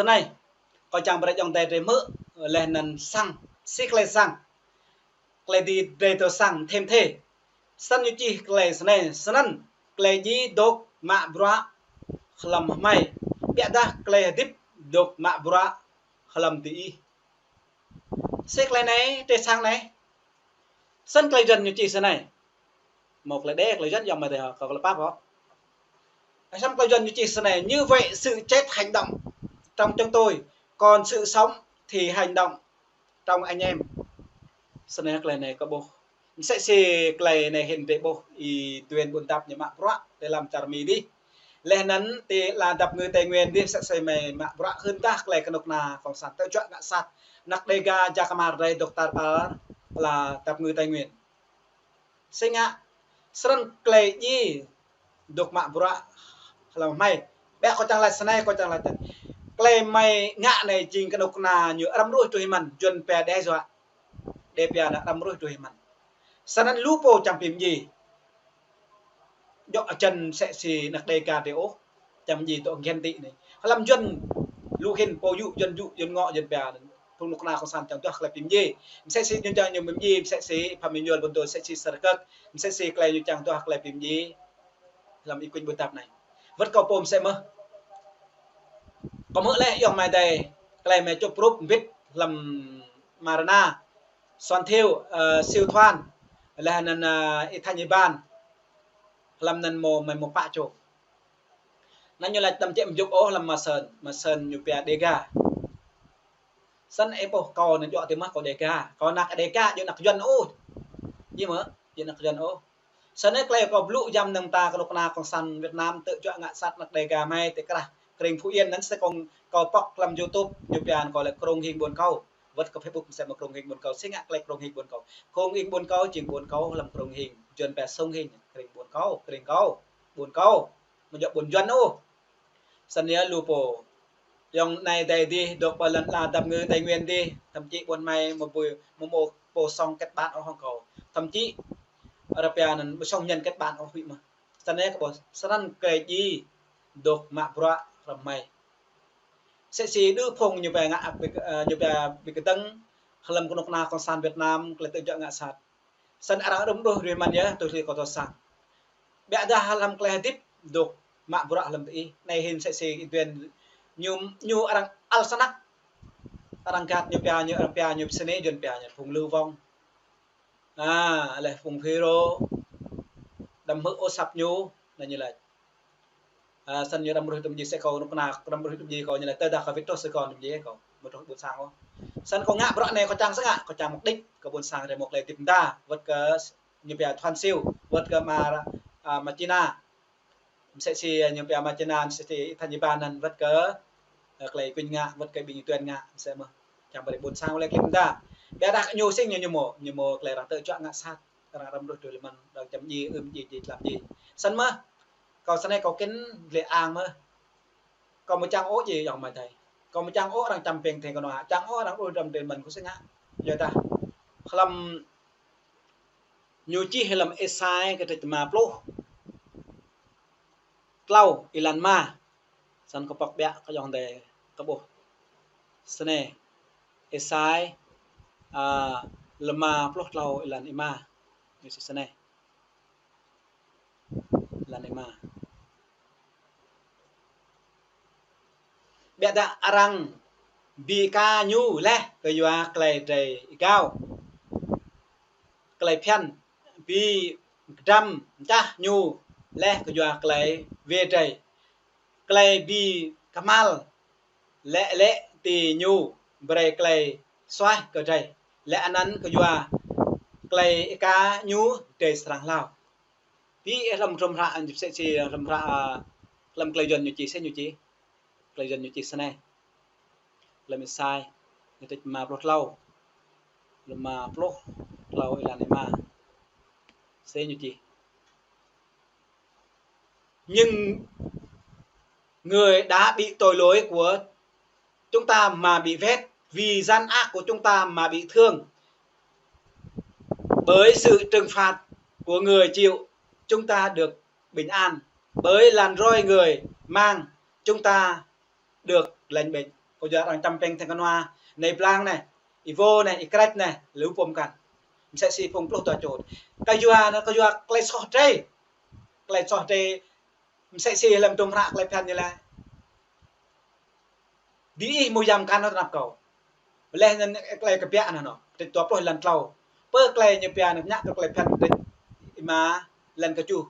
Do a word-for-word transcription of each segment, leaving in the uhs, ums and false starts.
Anai, kâo čang brơi ayŏng adơi drei hmư̆, laih anŭn sang, si tơlơi sang, tơlơi dih drei tơ sang, thêm thế. Snăn ñu čih tơlơi snei, snăn tơlơi djai dôk mă bruă hlăm hmei, ƀiădah tơlơi hơdip dôk mă bruă hlăm diih. Si tơlơi anai, tơlơi sang anai. Snăn tơlơi Yuăn ñu čih snei. Mâo tơlơi đe, tơlơi Yuăn yơh mơ̆ tơlơi hŏ, kâo tơlơi pap hŏ. Snăn tơlơi Yuăn ñu čih snei: Như vậy, sự chết hành động, trong chúng tôi, còn sự sống thì hành động trong anh em. Snei tơlơi anai kâo ƀuh. Msĕ si tơlơi anai hĭn drei ƀuh Y Duen Ƀuôn Dap ñu mă bruă tơ lăm čar Mi dih. Laih anŭn ti ala dap ngư Tây Nguyên dih msĕ si hmei mă bruă hưn tah tơlơi kơnuk kơna kông sản tơ juă ngă sat. Anăk Đêga Jakamar drei dôk tar ƀar ala dap ngư Tây Nguyên. Si ngă, snăn tơlơi djai dôk mă bruă hlăm hmei. Ƀiă kâo čang laĭ snei, kâo čang laĭ tơ. Tơlơi hmei ngă anai jing kơnuk kơna ñu arăng ruih truh hĭ mơ̆n, Yuăn pia đe dọa. Đe pia anŭn arăng ruih truh hĭ mơ̆n. Snăn lu pô čang bi mdjiê. Djŏ čăn msĕ si anăk Đêga drei ôh, čang mdjiê tŏ ghen tị anai. Hlăm Yuăn lu hĭn pô yŭ, Yuăn yŭ, Yuăn ngŏ, Yuăn pia anŭn. Phung kơnuk kơna kông sản čang duah tơlơi bi mdjiê. Msĕ si ñu čang ñu bi mdjiê, msĕ si Pham Êñuôl Bôn Dôl, msĕ si Sơrkơk, msĕ si tơlơi ñu čang duah tơlơi bi mdjiê hlăm Y Quynh Ƀuôn Dap anai. Wơ̆t kâo pô msĕ mơh. Kâo hmư̆ laih ayŏng amai adơi, tơlơi hmei čŭp rup mbĭt hlăm Marana, Suan Thiu, ơ, Siu Thuan, laih anŭn, ơ, Y Thanh Y Ban, hlăm anŭn mâo, hmei mâo pă čô. Anŭn ñu laĭ tăm čĕ mjŭp ôh hlăm Ma Sơn, Ma Sơn ñu pia Đêga. Snăn ih ƀuh kâo anŭn djŏ tui mơh kâo Đêga. Kâo anăk Đêga, djŏ anăk Yuăn ôh. Djŏ mơ̆, djŏ anăk Yuăn ôh. Snăn tơlơi kâo blŭ jăm nơ̆ng ta kơnuk kơna kông sản Việt Nam tơ juă ngă sat anăk Đêga hmei tơ krah krĭng Phú Yên anŭn, snăn kâo, kâo pŏk hlăm YouTube, ñu pia anŭn kâo lĕ Krông Hing Ƀuôn Kâo. Wơ̆t kơ Facebook msĕ mơ̆ Krông Hing Ƀuôn Kâo, si ngă tơlơi Krông Hing Ƀuôn Kâo. Krông Hing Ƀuôn Kâo, jing ƀuôn kâo hlăm Krông Hing, Yuăn pia Sông Hinh, krĭng Ƀuôn Kâo, krĭng kâo, Ƀuôn Kâo. Mơ̆ djŏ ƀuôn Yuăn ôh. Snăn yơh lu pô. Ayŏng amai adơi dih, dôk ƀơi lŏn ala dap ngư Tây Nguyên dih, thậm chí ƀuôn hmei mâo ƀu, mâo, mâo pô song kết bạn ôh hăng kâo. Thậm chí, arăng pia anŭn ƀu song nhân kết bạn ôh huĭ mơ̆n. Snăn yơh kâo ƀuh, snăn tơlơi djai dôk mă bruă hlăm hmei. Msĕ si đơ phung ñu pia ngă, ơ, ñu pia bi kơdơ̆ng, hlăm kơnuk kơna kông sản Việt Nam, tơlơi tơ juă ngă sat. Snăn arăng arăng ruih truh hĭ mơ̆n yơh, tui hli kâo tơ sang. Ƀiădah hlăm tơlơi hơdip dôk mă bruă hlăm diih. Anai hĭn msĕ si Y Duen ñu, ñu arăng ăl snăk. Arăng găt ñu pia, ñu arăng pia, ñu pia snei, Yuăn pia ñu phung lưu vong. A, laih phung FULRO, đăm hmư̆ ôh asăp ñu, anŭn ñu laĭ. A, snăn ñu arăng ruih tŭm djai msĕ kâo kơnuk kơna, arăng ruih tŭm djai kâo ñu laĭ, tơdah kâo wĭt truh Sài Gòn tŭm djai kâo, ƀu truh ƀuôn sang ôh. Snăn kâo ngă bruă anai kâo čang si ngă, kâo čang mục đích kơ ƀuôn sang drei mâo tơlơi hơdip mơda, wơ̆t kơ ñu pia Thuan Siu, wơ̆t kơ Ma, a, Ma Čina. Msĕ si ñu pia Ma Čina, msĕ si Y Thanh Y Ban anŭn, wơ̆t kơ, ơ, tơlơi Quynh ngă, wơ̆t kơ ƀing Y Duen ngă, msĕ mơ̆. Čang brơi ƀuôn sang lĕ klĭ mơda. Ƀiădah ñu sing ñu, ñu mâo, ñu mâo tơlơi arăng tơ juă ngă sat, arăng arăng ruih truh hĭ mơ̆n, arăng čăm djai, ưm djai, djai tlam djai. Snăn mơ̆, kâo snei kâo kĭn lĕ ang mơ̆. Kâo ƀu čang ôh djai ayŏng amai adơi. Kâo ƀu čang ôh arăng čăm ping theng kơnua, čang ôh arăng ruih tlam djai mơ̆n kâo si ngă. Yua dah hlăm ñu čih hlăm Êsai kơtrĭt rơma pluh tlâo êlan rơma. Snăn kâo pŏk ƀiă kơ ayŏng adơi kơ ƀuh. Snei. Êsai, a, rơma pluh tlâo êlan rơma. Ñu čih snei. Êlan rơma. Ƀiădah arăng bi êka ñu laih kơ yua tơlơi drei êgao, tơlơi phiăn, bi kơdrăm mčah ñu laih kơ yua tơlơi wê drei, tơlơi bi kơhma̱l lĕ lĕ ti ñu brơi tơlơi suaih kơ drei, lĕ anăn kơ yua tơlơi êka ñu drei srăng hlao. Bi hlăm hrŏm hră, msĕ si hrŏm hră, a, hlăm tơlơi Yuăn ñu čih, si ñu čih. Tơlơi Yuăn ñu čih snei. Hlăm Êsai, kơtrĭt rơma pluh tlâo. Rơma pluh tlâo êlan rơma. Si ñu čih. Nhưng người đã bị tội lỗi của chúng ta mà bị vết, vì gian ác của chúng ta mà bị thương. Bởi sự trừng phạt của người chịu, chúng ta được bình an. Bởi làn roi người mang, chúng ta được lành bệnh. Kơ yua arăng čăm pĕng theng kơnua, anai blang anai, ih wơ̆ anai, ih krĕč anai, lu pô mơkăn. Mơsĕ si phung pluh dua čô. Kơ yua anŭn, kơ yua tơlơi soh drơi. Tơlơi soh drơi, mơsĕ si lăm tŭm hră tơlơi phiăn ñu laĭ: Diih hmâo yam mơkăn hŏ tơnap kâo. Laih anŭn tơlơi kơbiă anŭn hŏ, tơlơi dua pluh êlan tlâo. Pơ tơlơi ñu pia anŭn ñă kơ tơlơi phiăn kơdrêč êma êlan kơjuh.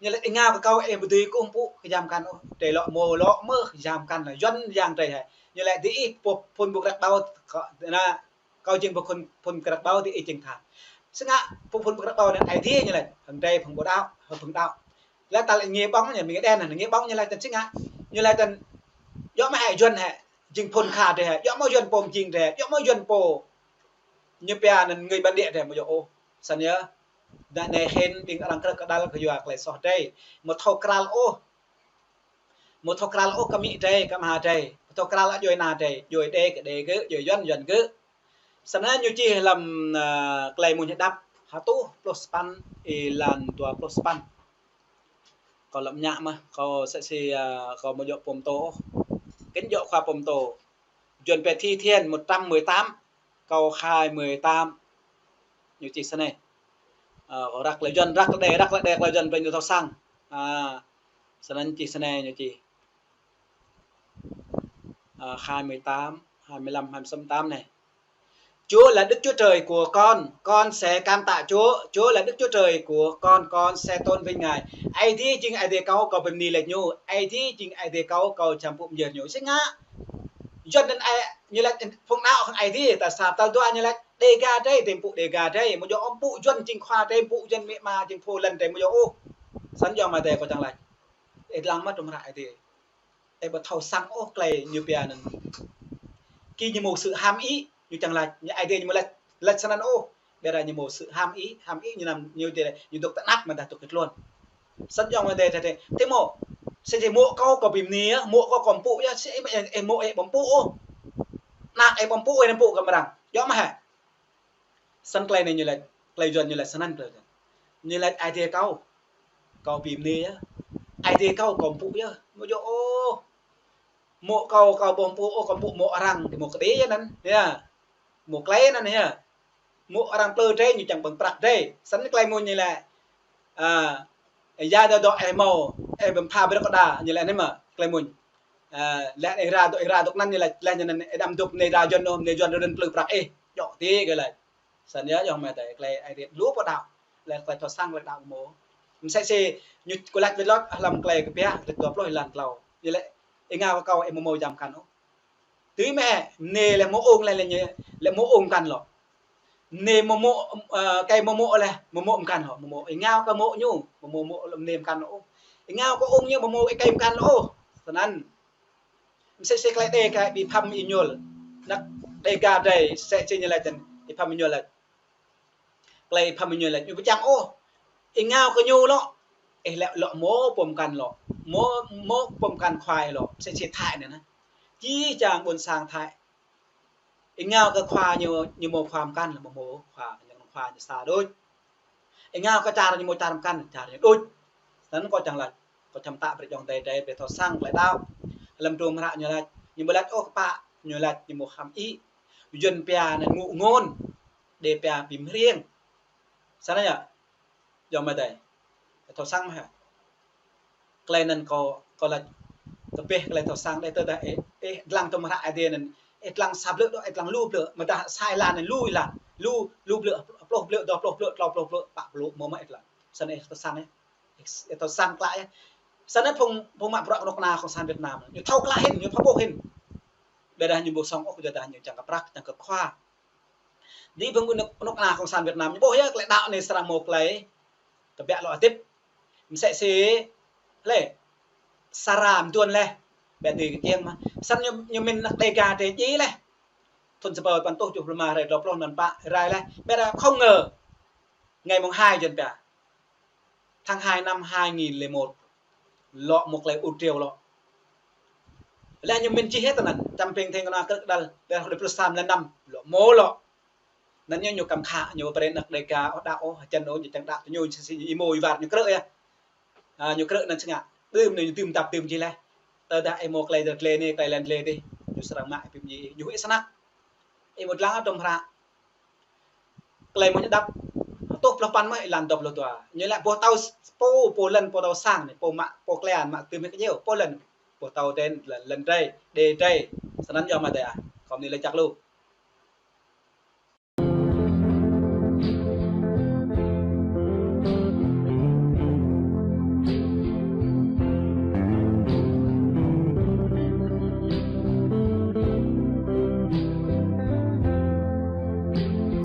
Ñu laĭ: Ih ngă kơ kâo ih ƀu dưi kơkuh pơpŭ kơ yam mơkăn ôh. Drơi lŏ hmâo lŏ mơ̆ yam mơkăn lĕ, Yuan yang drơi hă. Ñu laĭ diih pô phŭn ƀu krăk ƀâo kơ anai, kâo jing pô phŭn, phŭn krăk ƀâo, diih jing tha. Sĭt ngă pô phŭn krăk ƀâo anŭn Aê Diê ñu laĭ, hăng drơi phung ƀu đaŏ, hăng phung đaŏ. Laih tal nge ƀơ̆ng ñu, mĭ đen anŭn, nge ƀơ̆ng ñu laĭ tơl sĭt ngă. Ñu laĭ tơl, yua mơ̆ hă Yuan hă, jing phŭn kha drơi hă, yua mơ̆ Yuan pô mơjing drơi hă, yua mơ̆ Yuan pô ñu pia anŭn người bản địa drơi, hmâo yơh ôh. Snăn yơh, dŏ anai hĭn ƀing arăng krư̆ kơđăl kơ yua tơlơi soh drơi. Hmâo thâo krăl ôh. Hmâo thâo krăl ôh kơ amĭ drơi, kơ ama drơi. Hmâo thâo krăl ôh djuai ana drơi, djuai Êđê kơ Êđê gơ̆, djuai Yuan Yuan gơ̆. Snăn ñu čih lăm, ơ, Tơlơi Mmuñ Hơđăp hơtuh pluh sapăn, êlan dua pluh sapăn. Kâo lŏm ñă mơ̆, kâo mơsĕ si, ơ, kâo hmâo djơ̆ pơtô ôh. Kĕn djơ̆ khua pơtô. Yuan pĕ Thi Thiên một trăm mười tám, câu hai mươi tám. Ñu čih snei. Ơ, kâo răk tơlơi Yuan, răk tơlơi Êđê, răk tơlơi Êđê, tơlơi Yuan brơi ñu thâo săng. A, snăn čih snei ñu čih. Ơ, hai mươi tám, hai mươi lăm, hai mươi sáu, tám anai. Chúa là Đức Chúa Trời của con, con sẽ cảm tạ Chúa. Chúa là Đức Chúa Trời của con, con sẽ tôn vinh Ngài. Aê Diê jing Aê Diê kâo, kâo pơmĭn laĭ ñu. Aê Diê jing Aê Diê kâo, kâo čăm pŭ pơyơr ñu. Sĭt ngă. Yuan anŭn ai, ñu laĭ phung đaŏ hăng Aê Diê, ta sap tal dua ñu laĭ Đêga drơi, tơm pŭ Đêga drơi. Hmâo yơh ôh pŭ Yuan jing khua drơi, pŭ Yuan mĕ ama jing pô lăn drơi, hmâo yơh ôh. Snăn yua mơ̆ tơlơi kâo čang laĭ. Ih lăng mă tŭm hră Aê Diê. Ih ƀu thâo săng ôh tơlơi ñu pia anŭn. Kơ ñu hmâo sự ham ích, ñu čang laĭ, ñu Aê Diê ñu hmâo laĭ, laĭ snăn ôh. Ƀiădah ñu hmâo sự ham ích, ham ích ñu anăm ñu tê, ñu dŏ tơnap mơ̆ dah dŏ kơ tluôn. Snăn yơh mơ̆ tê tê tê. Tơl hmâo, sĭt či hmâo kâo, kâo pơmĭn yơh, hmâo kâo, kâo pŭ yơh, sĭt ih hmâo ih ƀu pŭ ôh. Ană ih ƀu pŭ ôh, ih pŭ kơ arăng. Yua mơ̆ hă. Snăn tơlơi anai ñu laĭ, tơlơi Yuan ñu laĭ snăn tơlơi Yuan. Ñu laĭ Aê Diê kâo, kâo pơmĭn yơh. Aê Diê kâo, kâo pŭ yơh. Hmâo yơh ôh. Hmâo kâo, kâo ƀu pŭ ôh, kâo pŭ hmâo arăng, tơl hmâo kơđi yơh anŭn, yơh. Hmâo tơlơi anŭn yơh. Hmâo arăng plư drơi, ñu čang ƀơ̆ng prăk drơi. Snăn tơlơi mơ̆ng ñu laĭ, a, ya dŏ dŏ ih hmâo, ih ƀơ̆ng pha brơi kơ đa, ñu laĭ anai mơ̆, tơlơi mơ̆ng. A, laih anai ih ra dŏ, ih ra dŏ anŭn ñu laĭ, laih anŭn ih đăm dŏ anai ra Yuan ôh, anai Yuan rơdơn plư prăk ih. Djơ̆ tĭ kơ laĭ. Snăn yơh, yua mơ̆ tơlơi, tơlơi Aê Diê lu pô đaŏ. Laih tơlơi thâo săng tơlơi đaŏ hmâo. Mơsĕ si ñu kơ laĭ wơ̆t lŏt hlăm tơlơi kơbiă, kơ dua pluh êlan tlâo. Ñu laĭ, ih ngă kơ kâo ih hmâo yam mơkăn ôh. Tui mơ̆, anai laih hmâo ung laih, laih ñu, laih hmâo ung mơkăn lŏ. Anai hmâo hmâo, ơ, kơ hmâo hmâo laih, hmâo hmâo mơkăn lŏ, hmâo hmâo. Ih ngă kơ hmâo ñu, hmâo hmâo hmâo anai mơkăn lŏ ôh. Ih ngă kơ ung ñu, hmâo hmâo ih kơ mơkăn lŏ ôh. Snăn. Mơsĕ si tơlơi Đêga ƀing Pham Êñuôl. Ană Đêga drơi, mơsĕ si ñu laĭ tơl, ih Pham Êñuôl laĭ. Tơlơi Pham Êñuôl laĭ, ñu ƀu čang ôh. Ih ngă kơ ñu lŏ. Ih lĕ lŏ hmâo pô mơkăn lŏ. Hmâo, hmâo pô mơkăn khua lŏ. Mơsĕ si Thái anai nă. Jih jang ƀôn sang Thái. Ih ngă kơ khua ñu, ñu hmâo khua mơkăn lŏ, hmâo khua, ñu khua ñu sa đôč. Ih ngă kơ čar ñu hmâo čar mơkăn, čar ñu đôč. Snăn kâo čang laĭ, kâo čang mơtă brơi ayŏng adơi drơi, brơi thâo săng tơlơi đaŏ. Hlăm tơlơi hră ñu laĭ, ñu ƀu laĭ ôh kơpă, ñu laĭ ñu hmâo ham ih. Yuan pia anŭn ngŏ ngŏn, Êđê pia pơmĭn hriêng. Snăn yơh. Yua mơ̆ tơlơi. Thâo săng mơ̆ hă. Tơlơi anŭn kâo, kâo laĭ kơ ƀing tơlơi thâo săng đơi tơdah ih, ih lăng tơlơi hră Aê Diê anŭn, ih lăng sa blư̆ dŏ, ih lăng lu blư̆, mơ̆ dah sa êlan anŭn lu êlan, lu, lu blư̆, pluh blư̆, dua pluh blư̆, tlâo pluh blư̆, pă pluh, hmâo mơ̆ ih lăng. Snăn ih thâo săng yơh. Ih thâo săng klă yơh. Snăn phung, phung mă bruă kơnuk kơna Cộng sản Việt Nam. Ñu thâo klă hĭn, ñu thâo ƀuh hĭn. Ƀiădah ñu ƀu sŏng ôh, ƀiădah ñu čang kơ prăk, čang kơ khua. Dih phung kơnuk, kơnuk kơna Cộng sản Việt Nam ñu ƀuh yơh, tơlơi đaŏ anai srăng hmâo tơlơi kơbiă lŏ hơdip. Mơsĕ si, lĕ, Sara mơduôn laih, ƀiă tui kơ kiăng mơ̆. Snăn ñu, ñu mĭn ană Đêga drơi djai laih. Thŭn sa rơbâo păn rơtuh tơjuh pluh rơma, hrơi dua pluh anŭn pă rai laih. Ƀiădah không ngờ, ngày mùng hai Yuan pia, tháng hai năm hai nghìn lẻ một. Lŏ hmâo tơlơi ur triều lŏ. Laih ñu mĭn čih hĭ tơl anŭn, čăm pĕng theng kơnua krư̆ kơđăl, ƀiădah hrơi pluh sa mlan năm, lŏ hmâo lŏ. Anŭn ñu, ñu kăm khă, ñu brơi ană Đêga ôh đaŏ ôh, hơjăn ôh, ñu čang đaŏ tui ñu, si si ñu ih hmâo ih wơr ñu krư̆ yơh. A, ñu krư̆ anŭn sĭt ngă, tơm anai ñu tơm tap tơm čih laih. Tơdah ih hmâo tơlơi dơr tơlơi anai, tơlơi lŏn tơlơi dih. ñu srăng mă ih ƀing djai, ñu huĭ snăk. Ih mŭt lăng tơm hră Klei Mơak Ñu Đăp, tơpluh păn mơ̆, êlan dua pluh dua. Ñu laĭ boh tâo s-, pô, pô lŏn, pô tâo sang anai, pô mă, pô klian mă tơm hĭ kơñêu, pô lŏn, boh tâo ten, lŏn, lŏn drơi, đê drơi. Snăn yơh mă tơdah. Khŏm anai lĕ čăk lu.